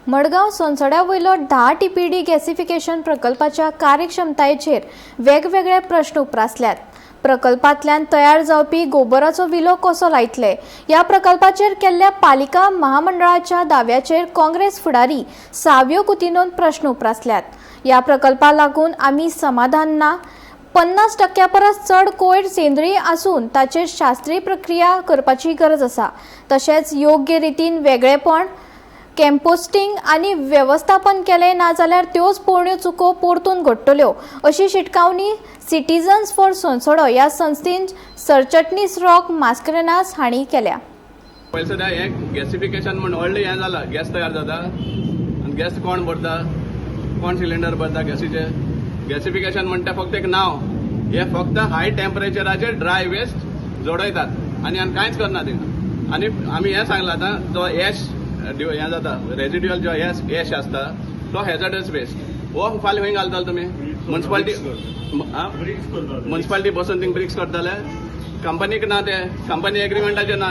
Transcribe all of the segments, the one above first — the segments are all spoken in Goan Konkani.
मडगांव सोनसड्या वयलो 10 टीपीडी गॅसिफिकेशन प्रकल्पाच्या कार्यक्षमतायेचेर वेगवेगळे प्रश्न उप्रासल्यात. प्रकल्पांतल्यान तयार जावपी गोबराचो विलो कसो लायतले? ह्या प्रकल्पाचेर केल्ल्या पालिका महामंडळाच्या दाव्याचेर काँग्रेस फुडारी सावियो कुतिनोन प्रश्न उप्रासल्यात. ह्या प्रकल्पा लागून आमी समाधान ना. 50% परस चड कोयर सेंद्रीय आसून ताचेर शास्त्रीय प्रक्रिया करपाची गरज आसा. तशेंच योग्य रितीन वेगळेपण, कंपोस्टिंग आनी वेवस्थापन केलें ना जाल्यार त्योच पोरण्यो चुको परतून घडटल्यो, अशी शिटकावणी सिटीजन्स फॉर सोनसडो ह्या संस्थेन सरचटणीस रॉक मास्करेनास हांणी केल्या. पयलीं सद्या हें गॅसिफिकेशन म्हण व्हडलें हें जालां. गॅस तयार जाता आनी गॅस कोण भरता? कोण सिलिंडर भरता गॅसीचे? गॅसिफिकेशन म्हणटा फक्त एक नांव. हे फक्त हाय टेम्परेचराचेर ड्राय वेस्ट जडयतात आनी आनी कांयच करना थिंगा. आनी आमी हें सांगलां, आतां जो एश हें जाता, रेजिड्युअल जो एश एश आसता, तो हॅझर्डस वेस्ट. हो फाल्यां खंय घालतले तुमी? मुन्सिपालिटी मुन्सिपालिटी बसून थिंग ब्रिक्स करतले? कंपनीक ना, ते कंपनी एग्रीमेंटाचेर ना.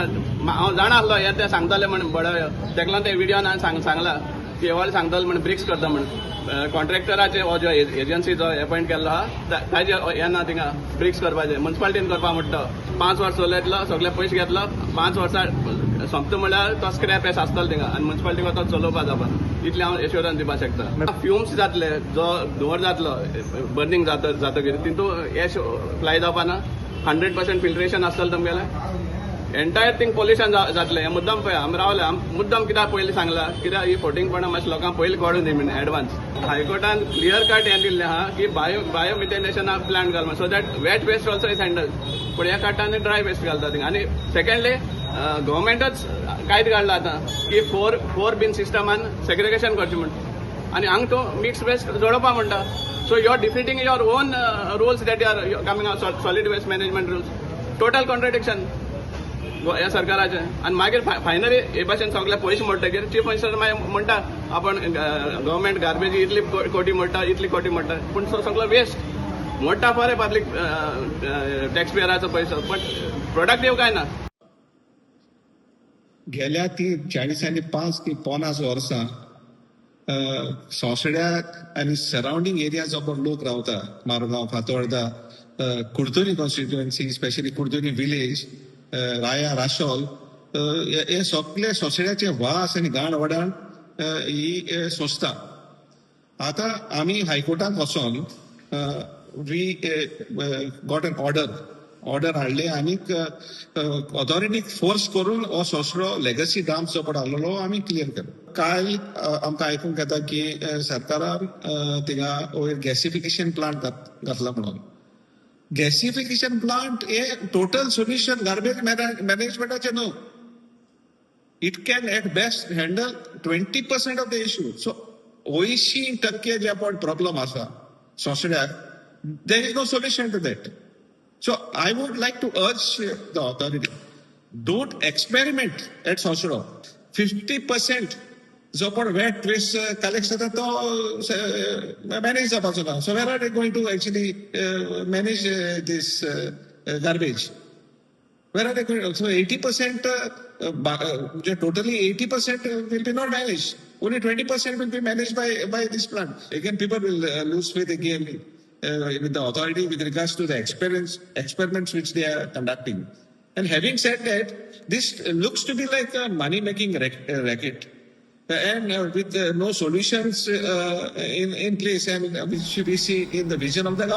हांव जाणा आसलो हें, ते सांगताले म्हण बडो. तेका लागून ते विडियोन हांवें सांगला की हे सांगताले म्हण ब्रिक्स करता म्हण. कॉन्ट्रॅक्टराचे हो जो एजन्सी जो एपॉयंट केल्लो आहा, ताजे हें ना. थिंगा ब्रिक्स करपाचें मुन्सिपालिटीन करपा म्हणटा. 5 वर्स चलयतलो, सगळे पयशे घेतलो, 5 वर्सां सोंपता म्हणल्यार तो स्क्रॅप एस आसतलो थिंगा आनी मुन्सिपालिटीक तो चलोवपा जावपा, इतलें हांव एश्योरन्स दिवपाक शकता. फ्युम्स जातले, जो धुंवर जातलो बर्निंग जाता जातकीर, तितून एश फ्लाय जावपा ना? 100% फिल्ट्रेशन आसतलें तुमगेलें? एंटायर थिंग पोल्युशन जातलें. हें मुद्दम पळय आमी रावले. आमी मुद्दम कित्याक पयलीं सांगलां? कित्याक ही फटींगपणां मातशें लोकांक पयलीं कळून दी म्हण एडवान्स. हायकोर्टान क्लियर कट हें दिल्लें आहा की बायो मिथेनेशन प्लांट घाल, so that wet waste also is handle. पूण ह्या काडटा आनी ड्राय वेस्ट घालता थिंगा. आनी सेकंडली, गव्हर्मेंटच कायदो काडला आतां की फोर फोर बीन सिस्टमान सेग्रिगेशन करचें म्हण आनी हांगा तूं मिक्स वेस्ट जळोवपा म्हणटा. So you are defeating your own rules that are coming, solid waste management rules. Total contradiction ह्या सरकाराचें. आनी मागीर फायनली हे भाशेन सगळे पयशे मोडटकीर चीफ मिनिस्टर मागीर म्हणटा, आपण गव्हर्मेंट गार्बेज इतली कोटी मोडटा, इतली कोटी मोडटा. पूण सगळो वेस्ट मोडटा फॉर पब्लीक टॅक्स पेयराचो पयसो, बट प्रोडक्टीव काय ना. गेल्या ती 40 आनी 5 ती 50 वर्सां सोसड्याक आनी सरावंडींग एरिया जो पण लोक रावता, Margao, Fatorda, Curtorim constituency, specially Curtorim village, Raia, Rachol, हे सगळे सोसड्याचे वास आनी घाण वडाण ही सोंसता. आतां आमी हायकोर्टात वचोन we got an order. Order हाडले आनीक ऑथॉरिटीक फोर्स करून हो सोसडो, लेगसी डंप जो पळय आहलोलो, आमी क्लियर केलो. काल आमकां आयकूंक येता की सरकारान थिंगा वयर गॅसिफिकेशन प्लांट घातला म्हणून. गॅसिफिकेशन प्लांट हे टोटल सोल्युशन गार्बेज मॅनेजमेंटाचें न्हू. It can at best handle 20% of the issue. So 80% जे पण प्रॉब्लम आसा सोसड्याक, there is no solution to that. So I would like to urge the authority, don't experiment at Sosdo. 50% जो पण वेट वेस्ट कलेक्ट जाता, तो मॅनेज जावपाचो ना. So where are they going to actually manage this garbage? Where are they going? So 80%, totally 80% will be not managed. Only 20% will be managed by this plant. Again, people will lose faith again with the authority with regards to the experiments which they are conducting. And having said that, this looks to be like a money-making racket. And with no solutions in place and which we see in the vision of the government.